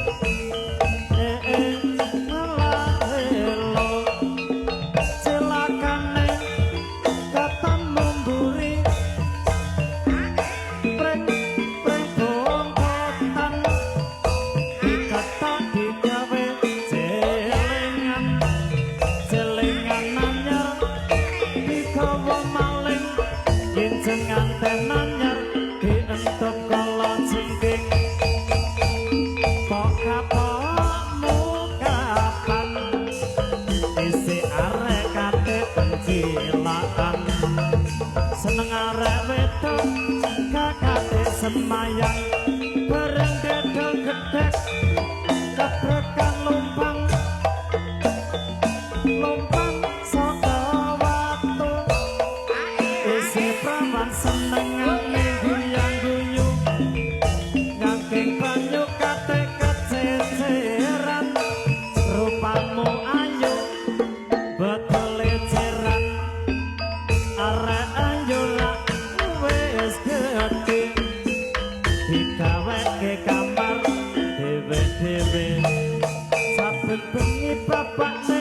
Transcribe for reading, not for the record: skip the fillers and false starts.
Eh eh ngelahelo cilakane ketemu mburi preng preng bongkotan diketok digawe celengan celengan anyar digawa maling injeng nganten anyar dientup kala jengking kok kapokmu kapan isih arek kate pencilaan seneng arek wedok kakate semayang bareng dedel gedek kebrekan lumpang lumpang saka watu isih prawan senengane guyang-guyu ngangking banyu kate kececeran rupamu ayu betul leceran arek ayu lak wis gedhe digaweke kamar dhewe-dhewe saben bengi bapakne